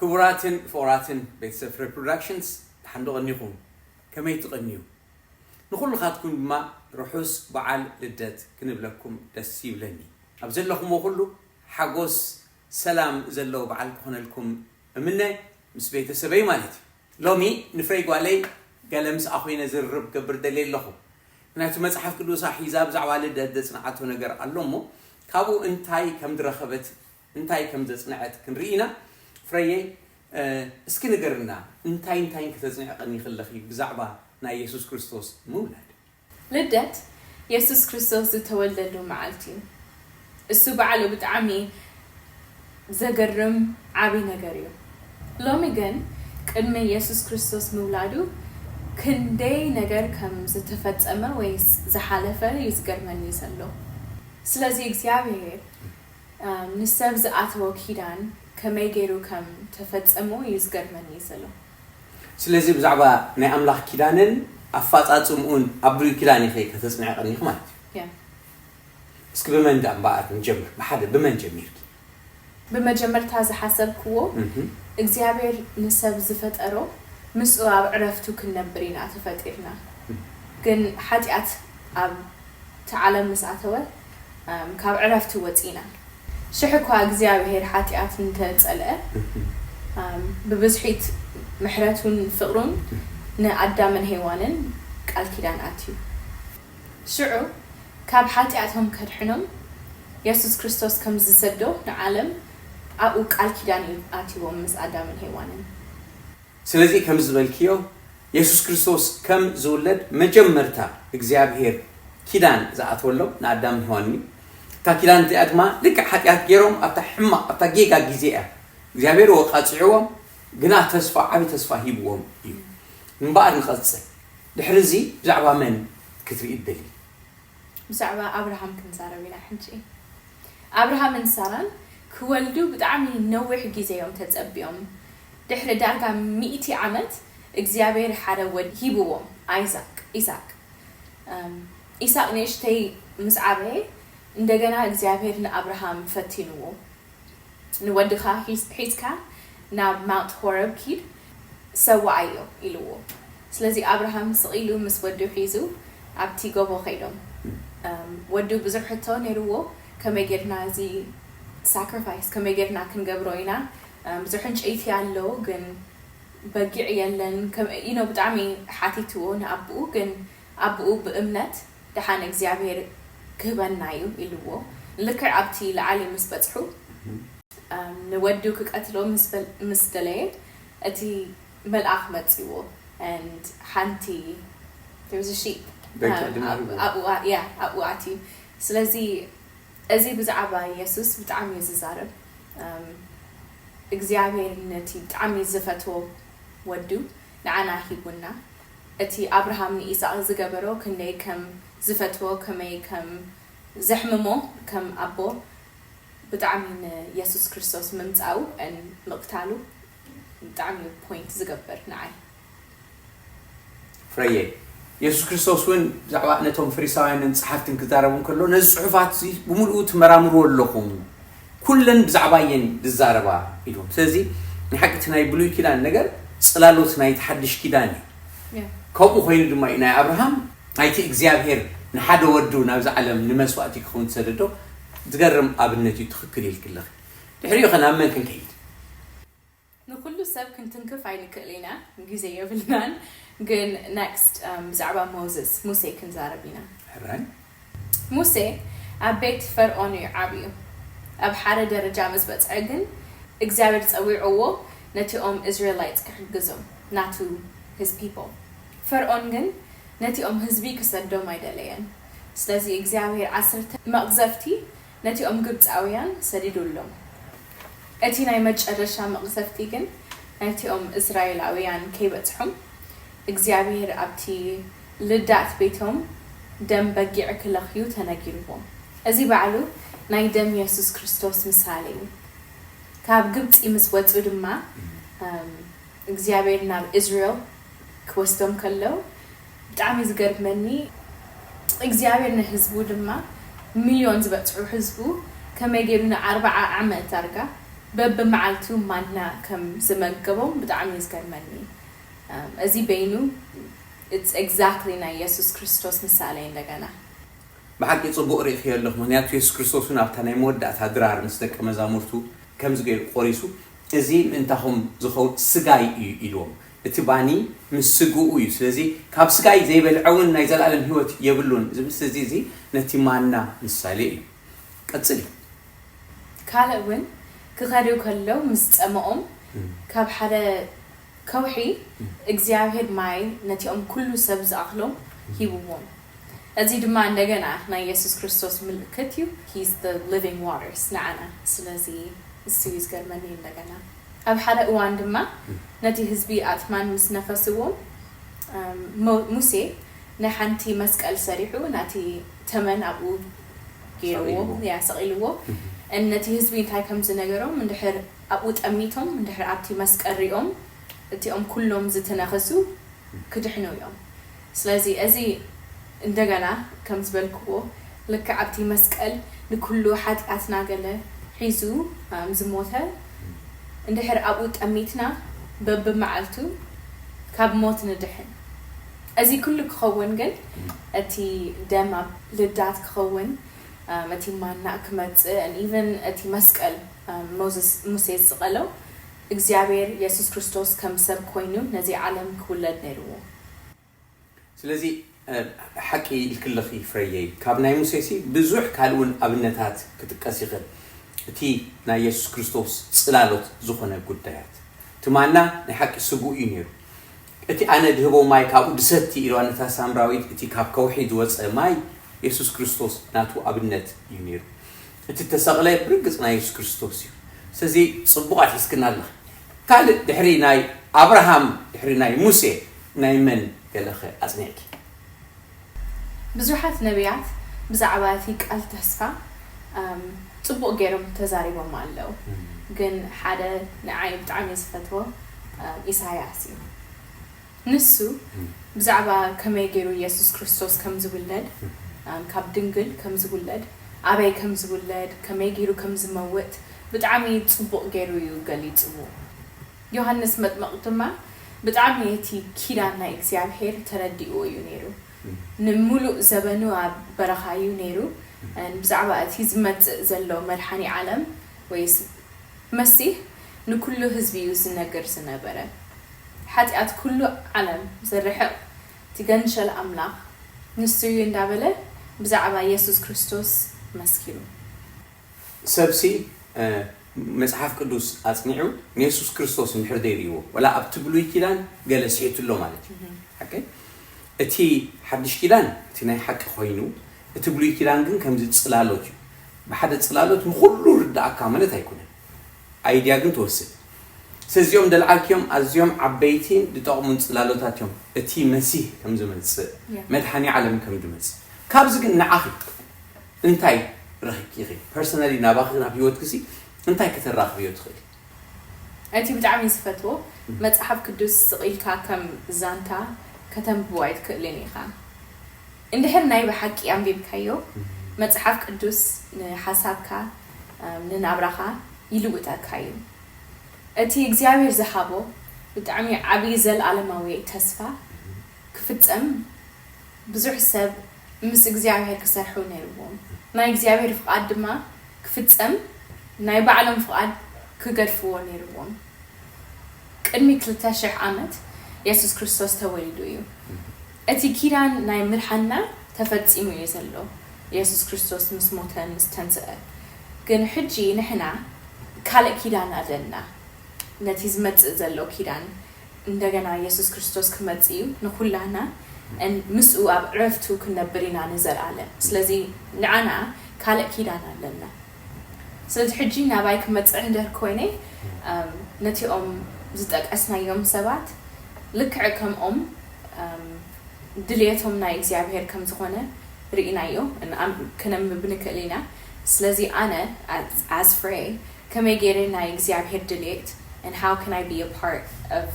ክቡራትን ፍቑራትን ቤተሰብ ፍሬ ፕሮዳክሽንስ፣ ደሓን ዶ ቀኒኹም? ከመይ ትቐንዩ? ንኹልኻትኩም ድማ ርሑስ በዓል ልደት ክንብለኩም ደስ ይብለኒ። ኣብ ዘለኹምዎ ኩሉ ሓጎስ፣ ሰላም ዘለዎ በዓል ክኾነልኩም እምነ፣ ምስ ቤተሰበይ ማለት እዩ። ሎሚ ንፍረይ ጓለይ ገለ ምስኣ ኮይነ ዝርርብ ገብር ደልየ ኣለኹ። ምክንያቱ መጽሓፍ ቅዱሳ ሒዛ ብዛዕባ ልደት ዘጽንዓቶ ነገር ኣሎ እሞ፣ ካብኡ እንታይ ከም ዝረኸበት፣ እንታይ ከም ዘጽንዐት ክንርኢ ኢና። ፍረየይ፣ እ፣ እስኪ ንገርና፣ እንታይ እንታይ ከተጽንዕቐኒ ከለኺ ብዛዕባ ናይ የሱስ ክርስቶስ ምውላድ? ልደት የሱስ ክርስቶስ ዝተወልደሉ መዓልቲ እዩ። እሱ ባዕሉ ብጣዕሚ ዘገርም ዓቢ ነገር እዩ። ሎሚ ግን ቅድሚ የሱስ ክርስቶስ ምውላዱ ክንደይ ነገር ከም ዝተፈጸመ ወይ ዝሓለፈ እዩ ዝገርመኒ ዘሎ። ስለዚ እግዚኣብሔር፣ ኣም፣ ንሰብ ዝኣተዎ ኪዳን ከመይ ገይሩ ከም ተፈጸሞ እዩ ዝገርመኒ ዘሎ። ስለዚ ብዛዕባ ናይ ኣምላኽ ኪዳንን ኣፈጻጽምኡን ኣብ ብሉይ ኪዳን ኢኺ ከተጽንዕቐኒ ኢኺ ማለት እዩ። ያ። እስኪ ብመን ደኣ እምበኣር ንጀምር? ብሓደ ብመን ጀሚርኪ? ብመጀመርታ ዝሓሰብክዎ፣ እህ። እግዚኣብሔር ንሰብ ዝፈጠሮ ምስኡ ኣብ ዕረፍቱ ክንነብር ኢና ተፈጢርና። እህ። ግን ሓጢኣት ኣብቲ ዓለም ምስ ኣተወ፣ እም፣ ካብ ዕረፍቱ ወጺእና። ሽሕ እኳ እግዚኣብሔር ሓጢኣት እንተጸልአ፣ እህ። እም፣ ብብዝሒት ምሕረቱን ፍቕሩን ንኣዳምን ሄዋንን ቃል ኪዳን ኣትዩ። ሽዑ ካብ ሓጢኣቶም ከድሕኖም የሱስ ክርስቶስ ከም ዝሰዶ ንዓለም ኣብኡ ቃል ኪዳን እዩ ኣትይዎም ምስ ኣዳምን ሄዋንን። ስለዚ ከም ዝበልክዮ የሱስ ክርስቶስ ከም ዝውለድ መጀመርታ እግዚኣብሔር ኪዳን ዝኣተወሎም ንኣዳምን ሄዋንን እዩ። እታ ኪዳን እዚኣ ድማ ልክዕ ሓጢኣት ገይሮም ኣብታ ሕማቕ፣ ኣብታ ጌጋ ግዜ እያ እግዚኣብሔር ወቃጺዕዎም፣ ግና ተስፋ፣ ዓቢ ተስፋ ሂብዎም እዩ። እምበኣር ንቐጽል። ድሕሪ እዚ ብዛዕባ መን ክትርኢ ትደሊ? ብዛዕባ ኣብርሃም ክንዛረብ ኢና ሕጂ። ኣብርሃምን ሳራን ክወልዱ ብጣዕሚ ነዊሕ ግዜ እዮም ተጸቢዮም። ድሕሪ ዳርጋ ሚእቲ ዓመት እግዚኣብሔር ሓደ ወድ ሂብዎም፣ ኣይዛቅ፣ ኢሳቅ። እም፣ ኢሳቅ ንእሽተይ ምስ ዓበየ እንደገና እግዚኣብሔር ንኣብርሃም ፈቲንዎ። "ንወድኻ ሒዝ-፣ ሒዝካ ናብ ማውንት ሆረብ ኪድ ሰዋኣዮ" ኢልዎ። ስለዚ ኣብርሃም ስቕ ኢሉ ምስ ወዱ ሒዙ ኣብቲ ጎቦ ከይዶም። እም፣ ወዱ ብዙሕ ሕቶ ነይርዎ፣ "ከመይ ጌርና እዚ ሳክሪፋይስ፣ ከመይ ጌርና ክንገብሮ ኢና? እም፣ ብዙሕ ዕንጨይቲ ኣሎ፣ ግን በጊዕ የለን." ከም፣ you know፣ ብጣዕሚ ሓቲትዎ ንኣቦኡ፣ ግን ኣቦኡ ብእምነት "ደሓን እግዚኣብሔር ክህበና እዩ" ኢልዎ። ልክዕ ኣብቲ ላዕሊ ምስ በጽሑ፣ እም፣ ንወዱ ክቀትሎ ምስ በል-፣ ምስ ደለየ፣ እቲ መልኣኽ መጺዎ። And ሓንቲ፣ there was a sheep፣ በጊዕ እም፣ ድማ ኣብ-፣ ሂብዎ። ኣብኡ ኣ-፣ yeah፣ ኣብኡ ኣትዩ። ስለዚ እዚ ብዛዕባ የሱስ ብጣዕሚ እዩ ዝዛረብ። እም፣ እግዚኣብሔር ነቲ ብጣዕሚ ዝፈትዎ ወዱ ንዓና ሂቡና። እቲ ኣብርሃም ንኢሳቕ ዝገበሮ ክንደይ ከም ዝፈትዎ፣ ከመይ ከም ዘሕምሞ ከም ኣቦ፣ ብጣዕሚ ንየሱስ ክርስቶስ ምምጻኡ and ምቕታሉ ብጣዕሚ እዩ ፖይንት ዝገብር ንዓይ። ፍረየ፣ የሱስ ክርስቶስ እውን ብዛዕባ ነቶም ፈሪሳውያንን ጸሓፍትን ክዛረቡ እንከሎ፣ ነዚ ጽሑፋት እዚ ብምልኡ ትመራምርዎ ኣለኹም፣ ኩለን ብዛዕባ እየን ዝዛረባ ኢልዎም። ስለዚ ንሓቂ እቲ ናይ ብሉይ ኪዳን ነገር ጽላሎት ናይቲ ሓድሽ ኪዳን እዩ። ያ። ከምኡ ኮይኑ ድማ እዩ ናይ ኣብርሃም ናይቲ እግዚኣብሔር ንሓደ ወዱ ናብዚ ዓለም ንመስዋእቲ ክኸውን ዝሰደዶ ዝገርም ኣብነት እዩ። ትኽክል ኢልኪ ኣለኺ። ድሕሪኡ ኸ ናብ መን ክንከይድ? ንኹሉ ሰብ ክንትንክፍ ኣይንክእል ኢና፣ ግዜ የብልናን። ግን ኔክስት፣ እም፣ ብዛዕባ ሞዝስ፣ ሙሴ፣ ክንዛረብ ኢና። ሕራይ። ሙሴ ኣብ ቤት ፈርዖን እዩ ዓብዩ። ኣብ ሓደ ደረጃ ምስ በጽሐ ግን እግዚኣብሔር ጸዊዕዎ ነቲኦም እስራኤላይትስ ክሕግዞም፣ ናቱ፣ his people። ፈርዖን ግን ነቲኦም ህዝቢ ክሰዶም ኣይደለየን። ስለዚ እግዚኣብሔር ዓሰርተ መቕዘፍቲ ነቲኦም ግብጻውያን ሰዲዱሎም። እቲ ናይ መጨረሻ መቕዘፍቲ ግን ናይቲኦም እስራኤላውያን ከይበጽሖም እግዚኣብሔር ኣብቲ ልዳት ቤቶም ደም በጊዕ ክለኽዩ ተነጊርዎም። እዚ ባዕሉ ናይ ደም የሱስ ክርስቶስ ምሳሌ እዩ። ካብ ግብጺ ምስ ወጹ ድማ፣ እም፣ እግዚኣብሔር ናብ እስራኤል ክወስዶም ከለው ብጣዕሚ ዝገርመኒ እግዚኣብሔር ንህዝቡ ድማ ሚልዮን ዝበጽሑ ህዝቡ ከመይ ገይሩ ንኣርባዓ ዓመት ዳርጋ በብመዓልቱ ማና ከም ዝመገቦም ብጣዕሚ እዩ ዝገርመኒ። እም፣ እዚ በይኑ it's exactly ናይ የሱስ ክርስቶስ ምሳሌ። እንደገና ብሓቂ ጽቡቕ ርኢኽዮ ኣለኹ። ምኽንያቱ የሱስ ክርስቶስ እውን ኣብታ ናይ መወዳእታ ድራር ምስ ደቀ መዛሙርቱ ከምዚ ገይሩ ቆሪሱ፣ "እዚ ምእንታኹም ዝኸውን ስጋይ እዩ" ኢልዎም። "እቲ ባኒ ምስ ስግኡ እዩ። ስለዚ ካብ ስጋይ ዘይበልዐ እውን ናይ ዘለኣለም ህይወት የብሉን" ዝብል። ስለዚ እዚ ነቲ ማና ምሳሌ እዩ። ቀጽሊ። ካልእ እውን ክኸዱ ከለው ምስ ጸመኦም ካብ ሓደ ከውሒ እግዚኣብሔር ማይ ነቲኦም ኩሉ ሰብ ዝኣኽሎም ሂብዎም። እዚ ድማ እንደገና ናይ የሱስ ክርስቶስ ምልክት እዩ። He's the living waters ንዓና። ስለዚ እሱ እዩ ዝገርመኒ። እንደገና ኣብ ሓደ እዋን ድማ ነቲ ህዝቢ ኣትማን ምስ ነኸስዎም፣ እም፣ ሞ-፣ ሙሴ ናይ ሓንቲ መስቀል ሰሪሑ ናቲ ተመን ኣብኡ ገይርዎ፣ ሰቒልዎ። ያ፣ ሰቒልዎ። ነቲ ህዝቢ እንታይ ከም ዝነገሮም፣ እንድሕር ኣብኡ ጠሚቶም፣ እንድሕር ኣብቲ መስቀል ሪኦም፣ እቲኦም ኩሎም ዝተነኸሱ ክድሕኑ እዮም። ስለዚ እዚ እንደገና ከም ዝበልክዎ፣ ልክዕ ኣብቲ መስቀል ንኩሉ ሓጢኣትና ገለ ሒዙ፣ እም፣ ዝሞተ፣ እንድሕር ኣብኡ ጠሚትና በብመዓልቱ ካብ ሞት ንድሕን። እዚ ኩሉ ክኸውን ግን እቲ ደም ኣብ ልዳት ክኸውን፣ እም፣ እቲ ማና ክመጽእ፣ and even እቲ መስቀል፣ እም፣ ሞዝስ፣ ሙሴ ዝስቐሎ፣ እግዚኣብሔር የሱስ ክርስቶስ ከም ሰብ ኮይኑ ነዚ ዓለም ክውለድ ነይርዎ። ስለዚ፣ እ፣ ሓቂ ኢልክለኺ ፍረየይ፣ ካብ ናይ ሙሴሲ ብዙሕ ካልእ እውን ኣብነታት ክጥቀስ ይኽእል። እቲ ናይ የሱስ ክርስቶስ ጽላሎት ዝኾነ ጉዳያት፣ እቲ ማና ናይ ሓቂ ስግኡ እዩ ነይሩ። እቲ ኣነ ድህቦ ማይ ካብኡ ድሰቲ ኢልዋ ነታ ሳምራዊት፣ እቲ ካብ ከውሒ ዝወጸ ማይ የሱስ ክርስቶስ ናቱ ኣብነት እዩ ነይሩ። እቲ ተሰቕለ ብርግጽ ናይ የሱስ ክርስቶስ እዩ። ስለዚ ጽቡቕ ኣትሒዝክና ኣለኺ። ካልእ ድሕሪ ናይ ኣብርሃም፣ ድሕሪ ናይ ሙሴ፣ ናይ መን ገለኸ ኣጽኒዕኪ? ብዙሓት ነቢያት ብዛዕባ እቲ ቃል ተስፋ፣ እም፣ ጽቡቕ ገይሮም ተዛሪቦም ኣለዉ። እም። ግን ሓደ ንዓይ ብጣዕሚ ዝፈትዎ፣ እም፣ ኢሳያስ እዩ። ንሱ እም። ብዛዕባ ከመይ ገይሩ የሱስ ክርስቶስ ከም ዝውለድ፣ እም፣ ካብ ድንግል ከም ዝውለድ፣ ኣበይ ከም ዝውለድ፣ ከመይ ገይሩ ከም ዝመውት ብጣዕሚ ጽቡቕ ገይሩ እዩ ገሊጽዎ። ዮሃንስ መጥምቕ ድማ ብጣዕሚ እቲ ኪዳን ናይ እግዚኣብሔር ተረዲእዎ እዩ ነይሩ። እም። ንምሉእ ዘበኑ ኣብ በረኻ እዩ ነይሩ። እም። ብዛዕባ እቲ ዝመጽእ ዘሎ መድሓኒ ዓለም ወይስ መሲህ ንኩሉ ህዝቢ እዩ ዝነግር ዝነበረ። ሓጢኣት ኩሉ ዓለም ዘርሕቕ እቲ ገንሸል ኣምላኽ ንሱ እዩ እንዳበለ ብዛዕባ የሱስ ክርስቶስ መስኪሩ። ሰብሲ፣ እ፣ መጽሓፍ ቅዱስ ኣጽኒዑ ንየሱስ ክርስቶስ እንድሕር ዘይርእይዎ፣ ወላ ኣብቲ ብሉይ ኪዳን ገለ ስሒቱሎ ማለት እዩ። ሓቀይ? እቲ ሓድሽ ኪዳን እቲ ናይ ሓቂ ኮይኑ፣ እቲ ብሉይ ኪዳን ግን ከምዚ ጽላሎት እዩ። ብሓደ ጽላሎት ንኹሉ ርዳእካ ማለት ኣይኮነን። ኣይድያ ግን ትወስድ። ስለዚኦም ደልዓልኪዮም ኣዝዮም ዓበይቲን ዝጠቕሙን ጽላሎታት እዮም። እቲ መሲህ ከም ዝመጽእ፣ ያ። መድሓኒ ዓለም ከም ዝመጽእ። ካብዚ ግን ንዓኺ እንታይ ረኺብኪ ኢኺ? ፐርሰናሊ ናባኺ ናብ ህይወትኪ ሲ እንታይ ከተራኽብዮ ትኽእሊ? እቲ ብጣዕሚ ዝፈትዎ፣ መጽሓፍ ቅዱስ ስቕ ኢልካ ከም ዛንታ ከተንብቦ ኣይትክእልን ኢኻ። እንድሕር ናይ ብሓቂ ኣንቢብካዮ፣ መጽሓፍ ቅዱስ ንሓሳብካ፣ እም፣ ንናብራኻ ይልውጠካ እዩ። እቲ እግዚኣብሔር ዝሃቦ ብጣዕሚ ዓብዪ ዘልኣለማዊ ተስፋ ክፍጸም ብዙሕ ሰብ ምስ እግዚኣብሔር ክሰርሑ ነይርዎም። ናይ እግዚኣብሔር ፍቓድ ድማ ክፍጸም ናይ ባዕሎም ፍቓድ ክገድፍዎ ነይርዎም። ቅድሚ ክልተ ሽሕ ዓመት የሱስ ክርስቶስ ተወሊዱ እዩ። እቲ ኪዳን ናይ ምድሓንና ተፈጺሙ እዩ ዘሎ፣ የሱስ ክርስቶስ ምስ ሞተ፣ ምስ ተንስአ። ግን ሕጂ ንሕና ካልእ ኪዳን ኣለና። ነቲ ዝመጽእ ዘሎ ኪዳን፣ እንደገና የሱስ ክርስቶስ ክመጽእ እዩ ንኹላና፣ እን-፣ ምስኡ ኣብ ዕረፍቱ ክንነብር ኢና ንዘለኣለም። ስለዚ ንዓና ካልእ ኪዳን ኣለና። ስለዚ ሕጂ ናባይ ክመጽእ እንድሕር ኮይነ፣ እም፣ ነቲኦም ዝጠቀስናዮም ሰባት ልክዕ ከምኦም፣ እም፣ ድልየቶም ናይ እግዚኣብሔር ከም ዝኾነ ርኢናዮ፣ እን-፣ ኣም-፣ ክነንብብ ንክእል ኢና። ስለዚ ኣነ፣ as፣ as Frey፣ ከመይ ገይረ ናይ እግዚኣብሔር ድልየት፣ and how can I be a part of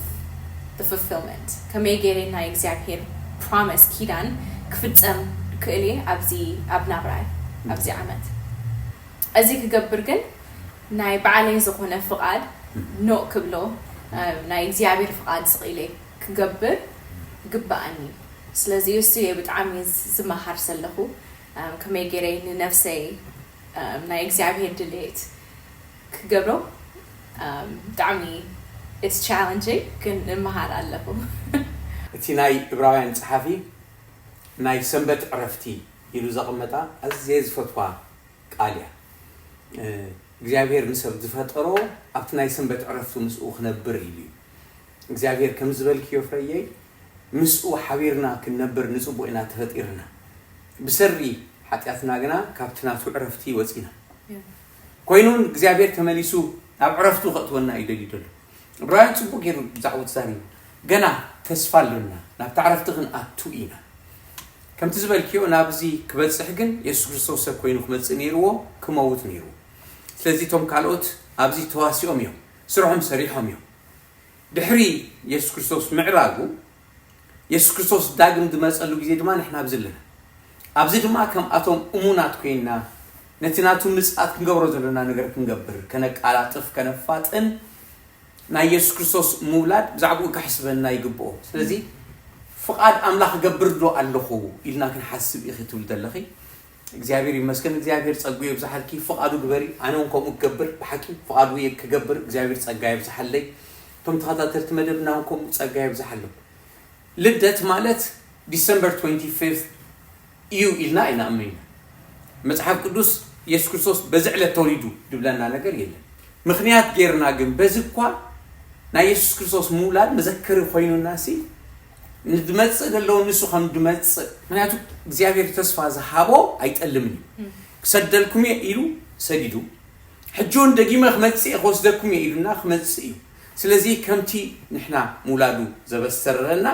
the fulfillment? ከመይ ገይረ ናይ እግዚኣብሔር ፕሮሚስ፣ ኪዳን፣ ክፍጸም ክእል እየ ኣብዚ፣ ኣብ ናብራይ፣ ኣብዚ ዓመት? እዚ ክገብር ግን ናይ ባዕለይ ዝኾነ ፍቓድ ኖእ ክብሎ፣ ናይ እግዚኣብሔር ፍቓድ ስቕ ኢለ ክገብር ግባኣኒ። ስለዚ እሱ እየ ብጣዕሚ ዝመሃር ዘለኹ፣ ከመይ ገይረ ንነፍሰይ ናይ እግዚኣብሔር ድሌት ክገብሮ። ብጣዕሚ it's challenging፣ ግን እመሃር ኣለኹ። እቲ ናይ ዕብራውያን ጸሓፊ ናይ ሰንበት ዕረፍቲ ኢሉ ዘቐመጣ ኣዝየ ዝፈትዋ ቃል እያ። እግዚኣብሔር ንሰብ ዝፈጠሮ ኣብቲ ናይ ሰንበት ዕረፍቱ ምስኡ ክነብር ኢሉ እዩ። እግዚኣብሔር ከም ዝበልክዮ ፍረየይ፣ ምስኡ ሓቢርና ክንነብር ንጽቡቕ ኢና ተፈጢርና። ብሰሪ ሓጢኣትና ግና ካብቲ ናቱ ዕረፍቲ ወጺና። ኮይኑ እግዚኣብሔር ተመሊሱ ናብ ዕረፍቱ ከእትወና እዩ ደልዩ ዘሎ። ዕብራውያን ጽቡቕ ገይሩ ብዛዕባኡ ተዛሪቡ። ገና ተስፋ ኣሎና፣ ናብታ ዕረፍቲ ክንኣቱ ኢና። ከምቲ ዝበልክዮ ናብዚ ክበጽሕ ግን የሱስ ክርስቶስ ሰብ ኮይኑ ክመጽእ ነይርዎ፣ ክመውት ነይርዎ። ስለዚ እቶም ካልኦት ኣብዚ ተዋሲኦም እዮም፣ ስርሖም ሰሪሖም እዮም። ድሕሪ የሱስ ክርስቶስ ምዕራጉ፣ የሱስ ክርስቶስ ዳግም ዝመጸሉ ግዜ ድማ ንሕና ኣብዚ ኣለና። ኣብዚ ድማ ከምኣቶም እሙናት ኮይንና ነቲ ናቱ ምጽኣት ክንገብሮ ዘለና ነገር ክንገብር፣ ከነቃላጥፍ፣ ከነፋጥን ናይ የሱስ ክርስቶስ ምውላድ ብዛዕባኡ ከሕስበና ይግብኦ። ስለዚ ፍቓድ ኣምላኽ እገብር ዶ ኣለኹ ኢልና ክንሓስብ ኢኺ ትብል ዘለኺ። እግዚኣብሔር ይመስገን፣ እግዚኣብሔር ጸግኡ የብዝሓልኪ፣ ፍቓዱ ግበሪ፣ ኣነ እውን ከምኡ ክገብር፣ ብሓቂ ፍቓዱ እየ ክገብር፣ እግዚኣብሔር ጸጋ የብዝሓለይ። እቶም ተኸታተልቲ መደብና እውን ከምኡ ጸጋ የብዝሓሎም። ልደት ማለት ዲሰምበር ትዌንቲ ፊፍት እዩ ኢልና ኣይንኣምን ኢና። መጽሓፍ ቅዱስ የሱስ ክርስቶስ በዚ ዕለት ተወሊዱ ዝብለና ነገር የለን። ምኽንያት ጌርና ግን በዚ እኳ ናይ የሱስ ክርስቶስ ምውላድ መዘከሪ ኮይኑና ሲ ንድመጽእ ዘለዉ ንሱ ከም ድመጽእ፣ ምክንያቱ እግዚኣብሔር ተስፋ ዝሃቦ ኣይጠልምን እዩ። ክሰደልኩም እየ ኢሉ ሰዲዱ፣ ሕጂ እውን ደጊመ ክመጽእ እየ ክወስደኩም እየ ኢሉና ክመጽእ እዩ። ስለዚ ከምቲ ንሕና ምውላዱ ዘበሰረና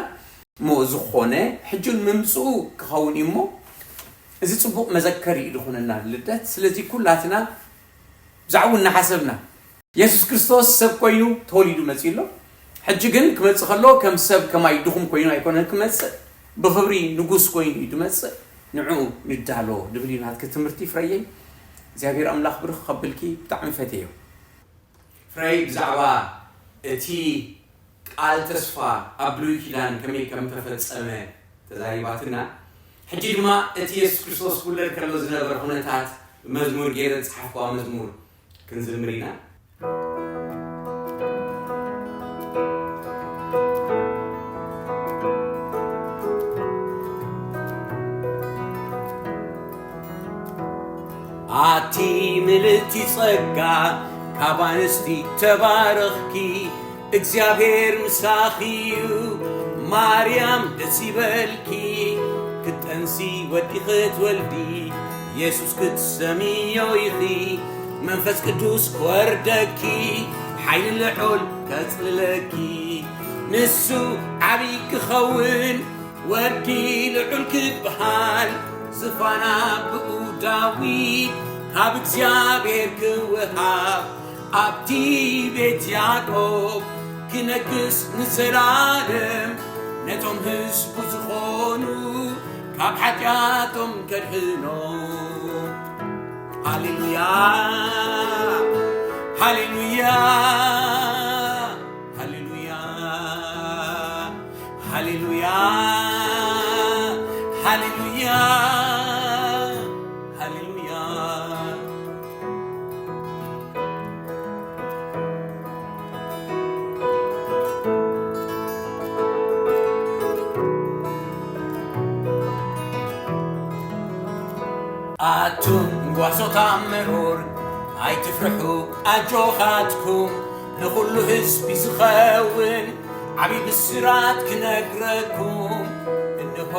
እሞ ዝኾነ ሕጂ እውን ምምጽኡ ክኸውን እዩ እሞ እዚ ጽቡቕ መዘከሪ እዩ ዝኾነና ልደት። ስለዚ ኩላትና ብዛዕባኡ እናሓሰብና የሱስ ክርስቶስ ሰብ ኮይኑ ተወሊዱ መጺኡ ኣሎ። ሕጂ ግን ክመጽእ ከሎ ከም ሰብ ከማይ ድኹም ኮይኑ ኣይኮነን ክመጽእ፣ ብኽብሪ ንጉስ ኮይኑ እዩ ዝመጽእ። ንዕኡ ንዳሎ ድብል እዩ ናትኪ ትምህርቲ ፍረየይ። እግዚኣብሔር ኣምላኽ ብርኽ ከብልኪ ብጣዕሚ ፈትየዮ። ፍረይ ብዛዕባ እቲ ቃል ተስፋ ኣብ ብሉይ ኪዳን ከመይ ከም ተፈጸመ ተዛሪባትና። ሕጂ ድማ እቲ የሱስ ክርስቶስ ክውለድ ከሎ ዝነበረ ኩነታት ብመዝሙር ገይረ ዝጸሓፍክዋ መዝሙር ክንዝምር ኢና። ኣቲ ምልእቲ ጸጋ ካብ ኣንስቲ ተባረኽኪ እግዚኣብሔር ምሳኺ እዩ። ማርያም ደስ ይበልኪ ክትጠንሲ ወዲ ክትወልዲ የሱስ ክትሰምዮ ኢኺ። መንፈስ ቅዱስ ክወርደኪ ሓይሊ ልዑል ከጽልለኪ ንሱ ዓብዪ ክኸውን ወዲ ልዑል ክበሃል ዝፋና ብኡ ዳዊት ካብ እግዚኣብሔር ክወሃብ ኣብቲ ቤት ያዕቆብ ክነግስ ንዘላለም ነቶም ህዝቡ ዝኾኑ ካብ ሓጢኣቶም ከድሕኖም። ሃሌሉያ ሃሌሉያ ሃሌሉያ ሃሌሉያ ሃሌሉያ ሃሌሉያ። ኣቱም ጓሶት ኣምሮር ኣይትፍርሑ ኣጆኻትኩም ንኹሉ ህዝቢ ዝኸውን ዓብዪ ብስራት ክነግረኩም። እንሆ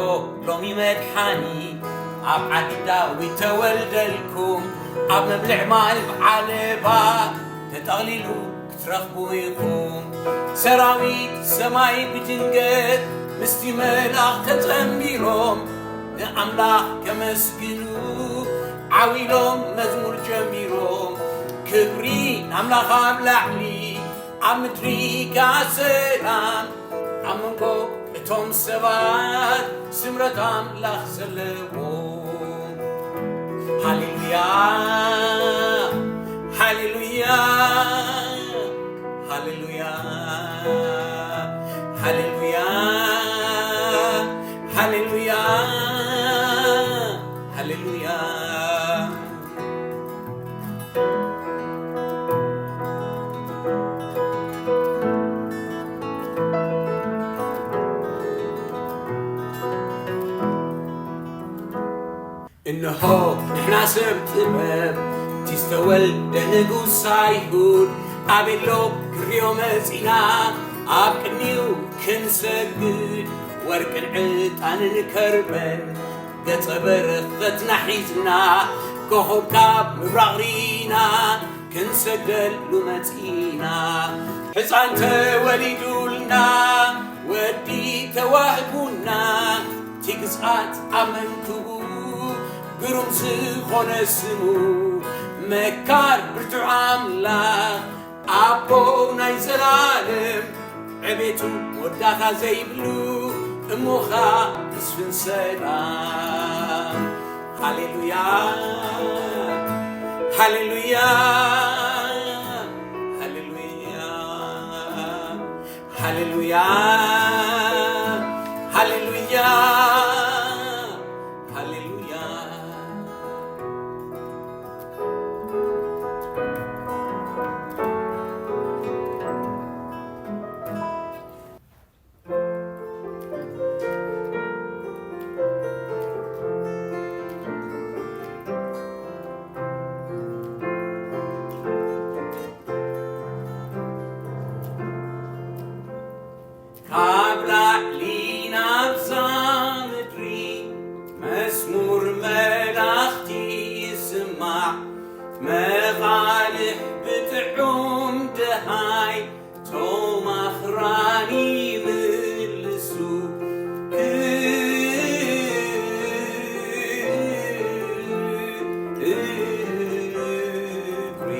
ሎሚ መድሓኒ ኣብ ዓዲ ዳዊት ተወልደልኩም። ኣብ መብልዕ ማይ ዓለባ ተጠቕሊሉ ክትረኽቡ ኢኹም። ሰራዊት ሰማይ ብድንገት ምስቲ መልኣኽ ተጸንቢሮም ንኣምላኽ ከመስግኑ ዓው ኢሎም መዝሙር ጀሚሮም። ክብሪ ኣምላኽ ኣብ ላዕሊ ኣብ ምድሪ ከኣ ሰላም ኣብ መንጎ እቶም ሰባት ስምረት ኣምላኽ ዘለዎም። ሃሌሉያ ሃሌሉያ ሃሌሉያ፣ ሃሌሉያ፣ ሃሌሉያ፣ ሃሌሉያ። እንሆ ንሕና ሰብ ጥበብ፣ እቲ ዝተወልደ ንጉስ ኣይሁድ ኣበይ ኣሎ ክንሪኦ መጺና፣ ኣብ ቅድሚኡ ክንሰግድ ወርቅን ዕጣንን ከርበን ገጸ በረኸትና ሒዝና፣ ኮኾብ ካብ ምብራቕ ርኢና፣ ክንሰግደሉ መጺና። ሕፃን ተወሊዱልና፣ ወዲ ተዋህቡና፣ እቲ ግዝኣት ኣብ መንክቡ፣ ግሩም ዝኾነ ስሙ፣ መካር ብርቱዕ ኣምላኽ፣ ኣቦ ናይ ዘላለም፣ ዕቤቱ መወዳእታ ዘይብሉ፣ እሞኻ ምስፍን ሰላም። ሃሌሉያ፣ ሃሌሉያ፣ ሃሌሉያ፣ ሃሌሉያ፣ ሃሌሉያ፣ ሃሌሉያ። ካብ ላዕሊ ናብዛ ምድሪ መዝሙር መላእኽቲ ይስማዕ፣ መቓልሕ ብጥዑም ደሃይ ቶም ኣኽራን ይምልሱ። ክብሪ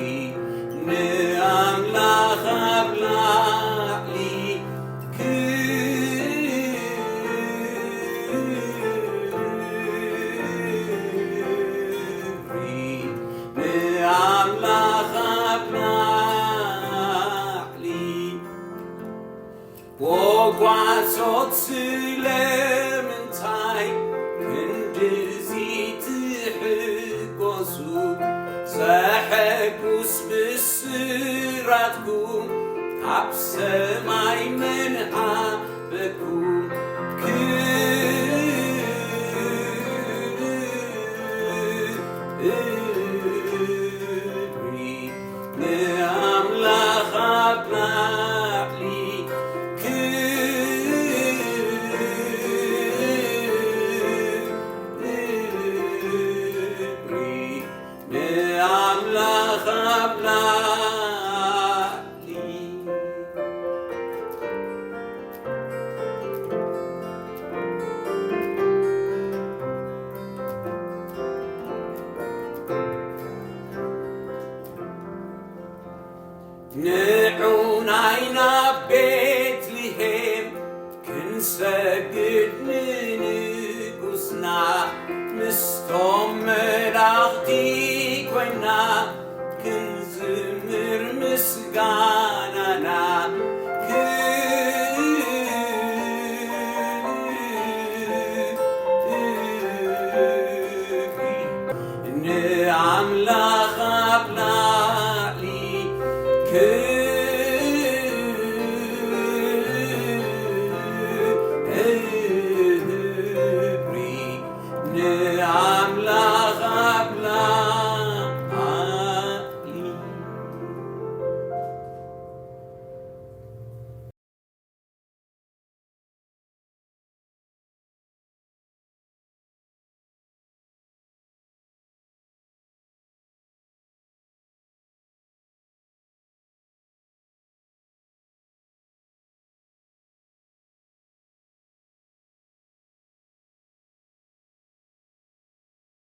ንኣምላኽ ኣብ ላዕሊ፣ ክብሪ ንኣምላኽ ኣብ ላዕሊ። ወጓሶት ስለምንታይ ክንድዚ ትሕጎሱ? ዘሐጉስ ብስራትኩም ካብ ሰማይ መን ዓበኩም? ክብሪ ንኣምላኽ ኣብ ላዕሊ፣ ክብሪ ንኣምላኽ ኣብ ላዕሊ። ንዑ ናይ ናብ ቤትልሄም ክንሰግድ ንንጉስና፣ ምስቶም መላእኽቲ ኮይና ክንዝምር ምስጋናና። ክብሪ ንኣምላኽ ኣብ ላዕሊ፣ ክብሪ